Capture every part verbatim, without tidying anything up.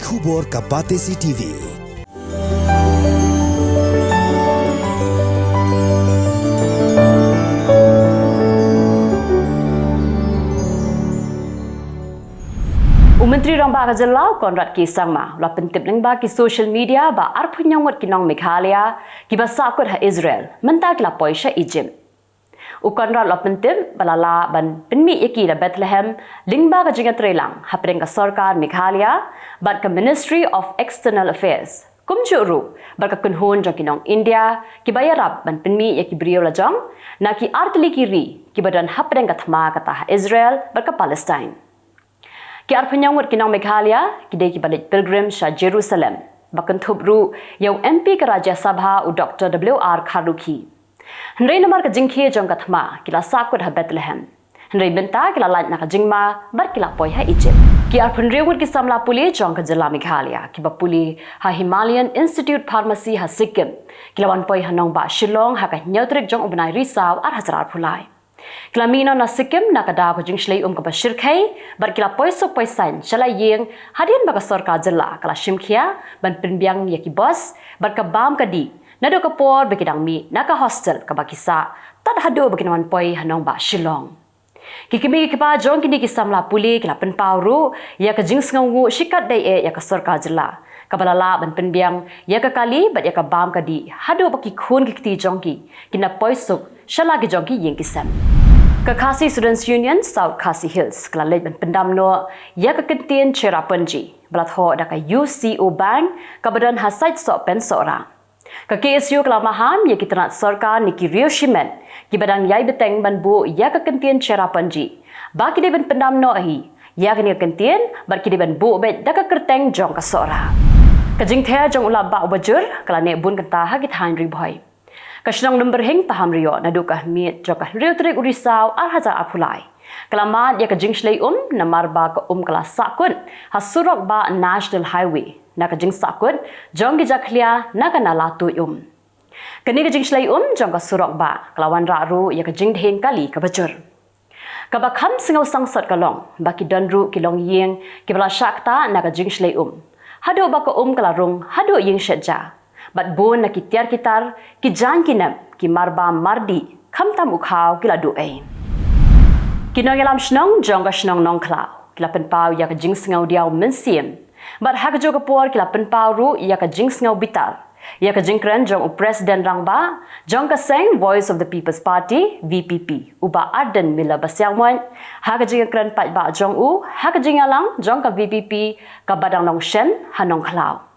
Khubor ka Batesi T V. U Myntri Rangbah ka jylla u Conrad K Sangma u la pyntip lyngba ki social media ba arphew hynñiew ngut ki nong Meghalaya kiba sahkut ha Israel mynta ki la poi sha Egypt. U Conrad u la pyntip ba la lah ban pynmih ïa ki na Bethlehem lyngba ka jingïatreilang hapdeng ka sorkar Meghalaya bad ka Ministry of External Affairs. Kumjuh ruh bad ka kynhun jong ki nong India kiba ïarap ban pynmih ïa ki briew lajong na ki artylli ki ri kiba don hapdeng ka thma kata ha Israel bad ka Palestine. Ki arphew hynñiew ngut ki nong Meghalaya ki dei kiba leit pilgrim sha Jerusalem, ba kynthup ruh ïa u M P ka Rajya Sabha u Doctor W R Kharlukhi. Hynrei namar ka jingkhie jong ka thma ki la sahkut ha Bethlehem. Hynrei mynta ki la lait na ka jingma bad ki la poi ha Egypt. Ki arphew hynriew ngut ki samla pule jong ka jylla Meghalaya kiba pule ha Himalayan Institute Pharmacy ha Sikkim ki la wan poi ha nongbah Shillong ha ka hynñiew tarik jong u bnai Risaw ar hajar arphew lai. Ki la mih noh na Sikkim na ka daw ka jingshlei um kaba shyrkhei bad ki la poi suk poi saiñ sha la ïing hadien ba ka sorkar jylla ka la shim khia ban pynbiang ïa ki bus bad ka bam ka dih naduh ka por ba ki dang mih na ka hostel kaba ki sah tad haduh ba kin wan poi ha nongbah Shillong. Ki kmie ki kpa jong kine ki samla pule ki la pynpaw ruh ïa ka jingsngewnguh shikatdei eh ïa ka sorkar jylla kaba la lah ban pynbiang ïa ka kali bad ïa ka bam ka dih haduh ba ki khun ki kti jong ki kin da poi suk sha la ki jong ki ïing ki sem. Ka Khasi Students Union South Khasi Hills ka la leit ban pyndam noh ïa ka kyntien Cherrapunji ba la thoh da ka U C O Bank kaba don ha Saitsohpen Sohra. Ka K S U ka la maham ïa ki tnat sorkar ne ki riew shimet kiba dang ïai bteng ban buh ïa ka kyntien Cherrapunji ba ki dei ban pyndam noh hi ïa kane ka kyntien bad ki dei ban buh beit da ka kyrteng jong ka Sohra. Ka jingther jong u Lapbah u Bajur ka la neh bun kynta ha ki thaiñ Ri Bhoi. Ka shnong Nongbyrhing Pahamrioh naduh ka miet jong ka hynriew tarik u Risaw ar hajar arphew lai ka la mad ïa ka jingshlei um namar ba ka um ka la sahkut ha surok bah National Highway na ka jingsahkut jong ki jakhlia na ka nala tuid um. Kane ka jingshlei um jong ka surok bah ka la wanrah ruh ïa ka jingdheng kali kaba jur. Kaba kham sngew sangsot ka long ba ki don ruh ki longïing kiba la shah ktah na ka jingshlei um haduh ba ka um ka la rung haduh ïing shet ja. Bad bun na ki tiar ki tar, ki jaiñ ki nep, ki marbam mardih, khamtam u khaw ki la duh ei. Ki nongïalam shnong jong ka shnong Nongkhlaw ki la pynpaw ïa ka jingsngew diaw mynsiem bad ha kajuh ka por ki la pynpaw ruh ïa ka jingsngew bitar ïa ka jingkren jong u President Rangbah jong ka seng Voice of the People's Party, V P P, u Bah Ardent Miller Basaiawmoit ha ka jingkren paidbah jong u ha ka jingïalang jong ka V P P kaba dang long shen ha Nongkhlaw.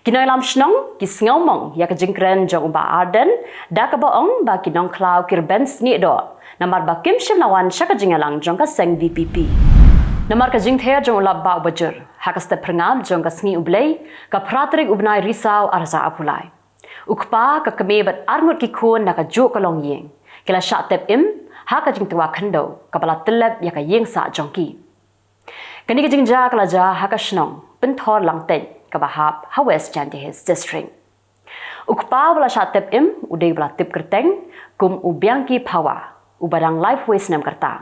Ki nongïalam shnong ki sngew mong ïa ka jingkren jong u Bah Ardent da kaba ong ba ki Nongkhlaw ki rben snieh doh namar ba kim shym la wan sha ka jingïalang jong ka seng V P P. Namar ka jingther jong u Lapbah u Bajur ha ka step phyrngab jong ka sngi U Blei ka phra tarik u bnai Risaw ar hajar arphew lai, u kpa, ka kmie bad arngut ki khun na kajuh ka longïing ki la shah tep im ha ka jingtwa khyndew kaba la tyllep ïa ka ïing sah jong ki. Kane ka jingjia ka la jia ha ka shnong Pynthor Langteit kaba hap ha West Jaintia Hills District. U kpa uba la shah tep im u dei uba la tip kyrteng kum u Biangki Phawa uba dang laiphew snem ka rta.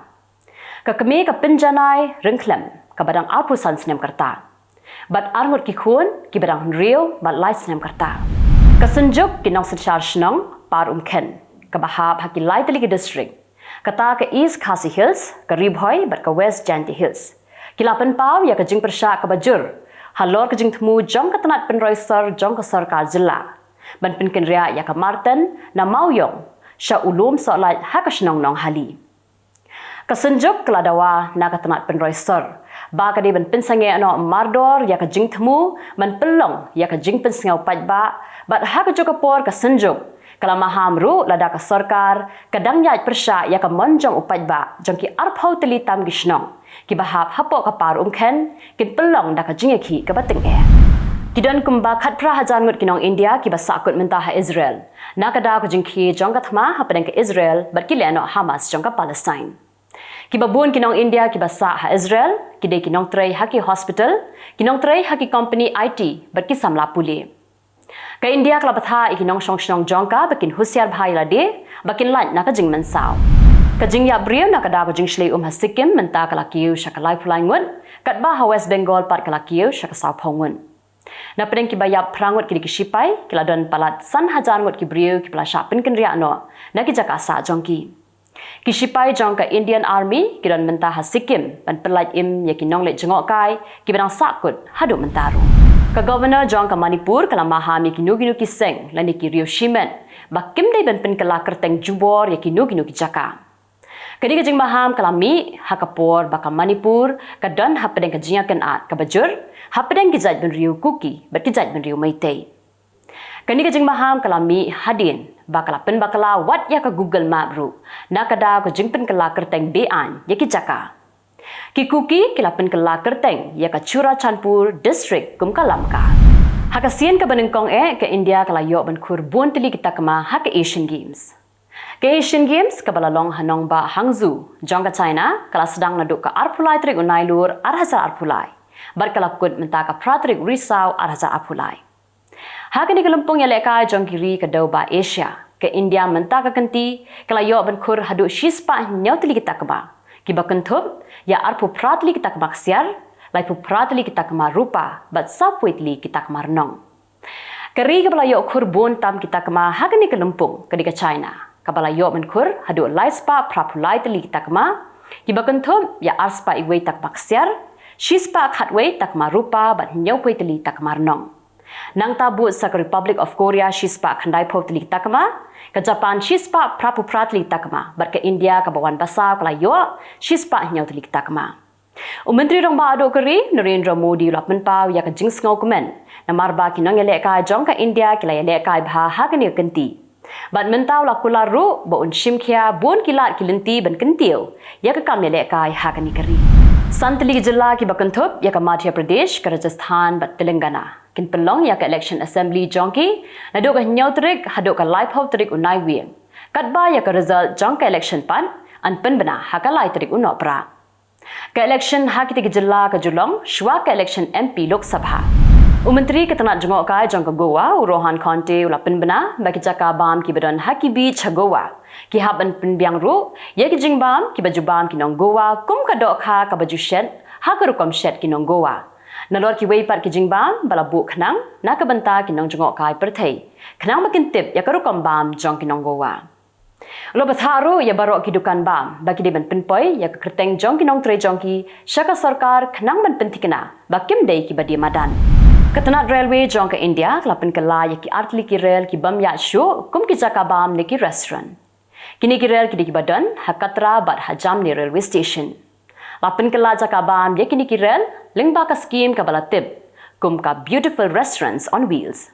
Ka kmie ka Pynjanai Ryngkhlem kaba dang arphew san snem ka rta. Bad arngut ki khun kiba dang hynriew bad lai snem ka rta. Ka Synjuk ki nongsynshar shnong Parumkhen kaba hap ha ki lai tylli ki district, kata ka East Khasi Hills, ka Ri Bhoi bad ka West Jaintia Hills, ki la pynpaw ïa ka jingpyrshah kaba jur halor ka jingthmu jong ka tnat pynroi sor jong ka sorkar jylla ban pynkynriah ïa ka Marten na Mawïong sha u lum Sohlait ha ka shnong Nonghali. Ka Synjuk ka la dawa na ka tnat pynroi sor ba ka dei ban pynsangeh noh mardor ïa ka jingthmu ban pynlong ïa ka jingpynsngew paidbah bad ha kajuh ka por ka Synjuk ka la maham ruh lada ka sorkar ka dang ïaid pyrshah ïa ka mon jong u paidbah jong ki arphew tylli tam ki shnong kiba hap hapoh ka Parumkhen kin pynlong da ka jingïakhih kaba tyngeh. Ki don kumba khatphra hajar ngut ki nong India kiba sahkut mynta ha Israel na ka daw ka jingkhie jong ka thma hapdeng ka Israel bad ki lehnoh Hamas jong ka Palestine. Kiba bun ki nong India kiba sah ha Israel ki dei ki nongtrei ha ki hospital, ki nongtrei ha ki kompani I T bad ki samla pule. Ka India ka la bthah ïa ki nongshong shnong jong ka ba kin husiar bha ïa lade ba kin lait na ka jingmynsaw. Ka jingïap briew na ka daw ka jingshlei um ha Sikkim mynta ka la kiew sha ka laiphew lai ngut, katba ha West Bengal pat ka la kiew sha ka sawphew ngut. Na pdeng kiba ïap phra ngut ki dei ki shipai, ki la don palat san hajar ngut ki briew kiba la shah pynkynriah noh na ki jaka sah jong ki. Ki shipai jong ka Indian Army ki don mynta ha Sikkim ban pynlait im ïa ki nongleit jngohkai kiba dang sahkut haduh mynta ruh. Ka Governor jong ka Manipur ka la maham ïa kino kino ki seng lane ki riew shimet ba kim dei ban pynkylla kyrteng jubor ïa kino kino ki jaka. Kane ka jingmaham ka la mih ha ka por ba ka Manipur ka don hapdeng ka jingïakynad kaba jur hapdeng ki jaitbynriew Kuki bad ki jaitbynriew Meitei. Kane ka jingmaham ka la mih hadien ba ka la pynbakla wat ïa ka Google Map ruh na ka daw ka jingpynkylla kyrteng be-aiñ ïa ki jaka. Ki Kuki ki la pynkylla kyrteng ïa ka Churachandpur District kum ka Lamka. Ha ka sien kaba nyngkong eh, ka India ka la ïoh ban khur bun tylli ki takma ha ka Asian Games. Ka Asian Games kaba la long ha nongbah Hangzhou jong ka China ka la sdang naduh ka arphew lai tarik u Nailur ar hajar arphew lai bad ka la kut mynta ka phra tarik u Risaw ar hajar arphew lai. Ha kane ka lympung ïalehkai jong ki ri ka dewbah Asia, ka India mynta ka kynti ka la ïoh ban khur haduh shispah hynñiew tylli ki takma, kiba kynthup ïa arphew phra tylli ki takma ksiar, laiphew phra tylli ki takma rupa bad sawphew tylli ki takma rnong. Ka ri kaba la ïoh khur bun tam ki takma ha kane ka lympung ka dei ka China, kaba la ïoh ban khur haduh laispah phraphew lai tylli ki takma, kiba kynthup ïa arspah iwei takma ksiar, shispah khatwei takma rupa bad hynñiewphew tylli takma rnong. Nangta bud sa ka Republic of Korea shispah khyndaiphew tylli ki takma, ka Japan shispah phraphew phra tylli ki takma bad ka India kaba wan basaw ka la ïoh shispah hynñiew tylli ki takma. U Myntri Rangbah Duh ka ri Narendra Modi u la pynpaw ïa ka jingsngewkmen namar ba ki nongïalehkai jong ka India ki la ïalehkai bha ha kane ka kynti. Bad mynta u la kular ruh ba un shimkhia bun ki lad ki lynti ban kyntiew ïa ka kam ïalehkai ha kane ka ri. San tylli ki jylla kiba kynthup ïa ka Madhya Pradesh, ka Rajasthan bad Telangana kin pynlong ïa ka election assembly jong ki naduh ka hynñiew tarik haduh ka laiphew tarik u Naiwieng, katba ïa ka result jong ka election pat yn pynbna ha ka lai tarik u Nohprah. Ka election ha kitei ki jylla ka ju long shuwa ka election M P Lok Sabha. U Myntri ka tnat jngohkai jong ka Goa, u Rohan Khonte, u la pynbna ba ki jaka bam kiba don ha ki beach ha Goa ki hap ban pynbiang ruh ïa ki jingbam kiba ju bam ki nong Goa kum ka dohkha kaba ju shet ha ka rukom shet ki nong Goa. Nalor kiwei pat ki jingbam ba la buh khnang na ka bynta ki nongjngohkai pyrthei, khnang ba kin tip ïa ka rukom bam jong ki nong Goa. U la bthah ruh ïa baroh ki dukan bam ba ki dei ban pynpoi ïa ka kyrteng jong ki nongtrei jong ki sha ka sorkar khnang ban pynthikna ba kim dei kiba die madan. Ka tnat railway jong ka India ka la pynkylla ïa ki artylli ki rel ki bym ïaid shuh kum ki jaka bam ne ki restaurant. Kine ki rel ki dei kiba don ha Katra bad ha Jamni railway station. La pynkylla jaka bam ïa kine ki rel lyngba ka skhim kaba la tip kum ka Beautiful Restaurants on Wheels.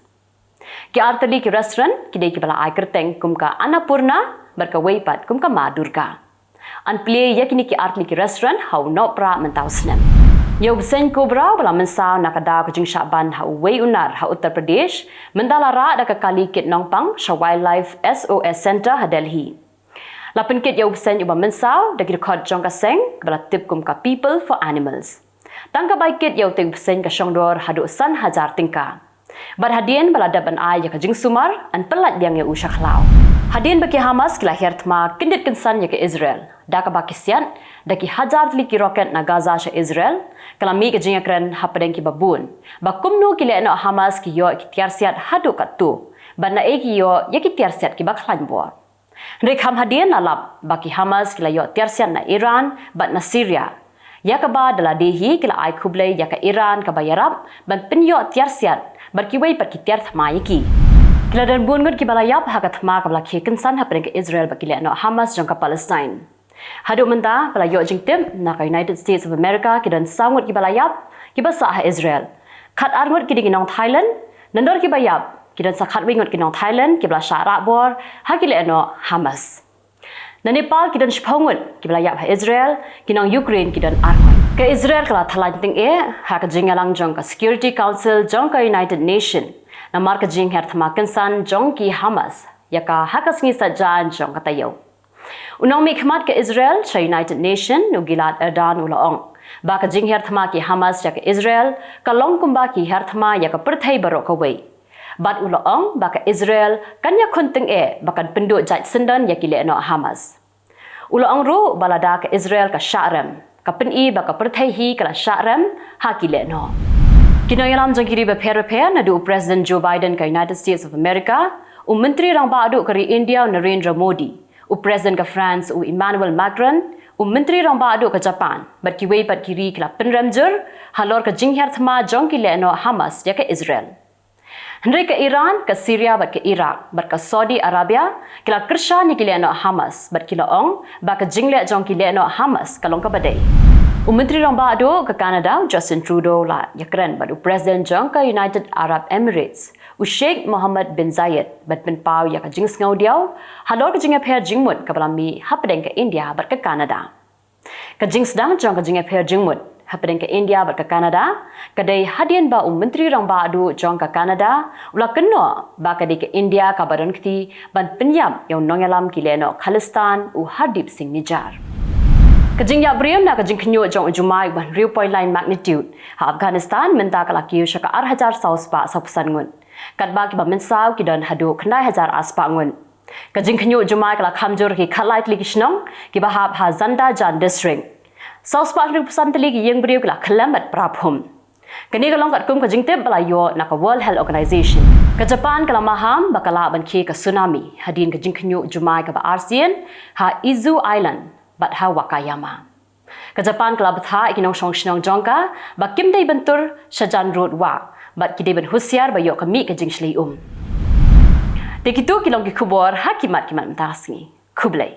Ki artylli ki restaurant ki dei kiba la ai kyrteng kum ka Annapurna bad kawei pat kum ka Ma Durga. Yn plie ïa kine ki artylli ki restaurant ha u Nohprah mynta u snem. Ïa u bseiñ Cobra ba la mynsaw na ka daw ka jingshah ban ha uwei u nar ha Uttar Pradesh mynta la rah da ka kali kit nongpang sha Wildlife S O S Centre ha Delhi. La pynkit ïa u bseiñ uba mynsaw da ki dkhot jong ka seng kaba la tip kum ka People for Animals. Tang ka bai kit ïa utei u bseiñ ka shongdor haduh san hajar tyngka. Bad hadien ba la dep ban ai ïa ka jingsumar, yn pyllait biang ïa u sha khlaw. Hadien ba ki Hamas ki la hiar thma kyndit kynsan ïa ka Israel da kaba ki siat da ki hajar tylli ki rocket na Gaza sha Israel, ka la mih ka jingïakren hapdeng kiba bun ba kumno ki lehnoh Hamas ki ïoh ki tiar siat haduh katto bad naei ki ïoh ïa ki tiar siat kiba khlaiñ bor. Hynrei kham hadien la lap ba ki Hamas ki la ïoh tiar siat na Iran bad na Syria. Ïa kaba da lade hi ki la ai khublei ïa ka Iran kaba ïarap ban pynïoh tiar siat bad kiwei pat ki tiar thma ïa ki. Ki la don bun ngut kiba la ïap ha ka thma kaba la khie kynsan hapdeng ka Israel bad ki lehnoh Hamas jong ka Palestine. Haduh mynta ba la ïoh jingtip na ka United States of America ki don saw ngut kiba la ïap kiba sah ha Israel. Khatar ngut ki dei ki nong Thailand, nandor kiba ïap ki don sa khatwei ngut ki nong Thailand kiba la shah rah bor ha ki lehnoh Hamas. Na Nepal ki don shiphew ngut kiba la ïap ha Israel, ki nong Ukraine ki don ar ngut. Ka Israel ka la thalaiñ tyngeh ha ka jingïalang jong ka Security Council jong ka United Nation namar ka jinghiar thma kynsan jong ki Hamas ïa ka ha ka sngi Saitjaiñ jong ka taïew. U nongmihkhmat ka Israel sha United Nation, u Gilad Erdan, u la ong ba ka jinghiar thma ki Hamas ïa ka Israel ka long kumba ki hiar thma ïa ka pyrthei baroh kawei. Bad u la ong ba ka Israel kan ïakhun tyngeh ba kan pynduh jait syndon ïa ki lehnoh Hamas. U la ong ruh ba lada ka Israel ka shah rem, ka pyni ba ka pyrthei hi ka la shah rem ha ki lehnoh. Ki nongïalam jong ki ri bapher bapher, naduh u President Joe Biden ka United States of America, u Myntri Rangbah duh ka ri India u Narendra Modi, u President ka France u Emmanuel Macron, u Myntri Rangbah duh ka Japan, bad kiwei pat ki ri ki la pynrem jur halor ka jinghiar thma jong ki lehnoh Hamas ïa ka Israel. Hynrei ka Iran, ka Syria bad ka Iraq bad ka Saudi Arabia ki la kyrshan ïa ki lehnoh Hamas bad ki la ong ba ka jingleh jong ki lehnoh Hamas ka long kaba dei. U Myntri Rangbah duh ka Canada u Justin Trudeau u la ïakren bad u President jong ka United Arab Emirates u Sheikh Mohammed bin Zayed ban pynpaw ïa ka jingsngewdiaw halor ka jingïapher jingmut kaba la mih hapdeng ka India bad ka Canada. Ka jingsdang jong ka jingïapher jingmut hapdeng ka India bad ka Canada ka dei hadien ba u Myntri Rangbah duh jong ka Canada u la kynnoh ba ka dei ka India kaba donkti ban pynïap ïa u nongïalam ki lehnoh Khalistan u Hardeep Singh Nijjar. Ka jingïap briew na ka jingkhynñiuh jong u jumai uba hynriew point lai magnitude ha Afghanistan mynta ka la kiew sha ka ar hajar saw spah saw phew san ngut, katba kiba mynsaw ki don haduh khyndai hajar ar spah ngut. Ka jingkhynñiuh jumai ka la kham jur ha ki khatlai tylli ki shnong kiba hap ha Zandajan District. Saw spah hynriew phew san tylli ki ïing briew ki la khyllem bad pra phum. Kane ka long katkum ka jingtip ba la ïoh na ka World Health Organization. Ka Japan ka la maham ba ka lah ban khie ka tsunami hadien ka jingkhynñiuh jumai kaba arsien ha Izu Island bad ha Wakayama. Ka Japan ka la bthah ïa ki nongshong shnong jong ka ba kim dei ban tur shajan rud wah bad ki dei ban husiar ba ïoh ka mih ka jingshlei um. Te kito ki long ki khubor ha ki mat ki mat mynta ka sngi. Khublei.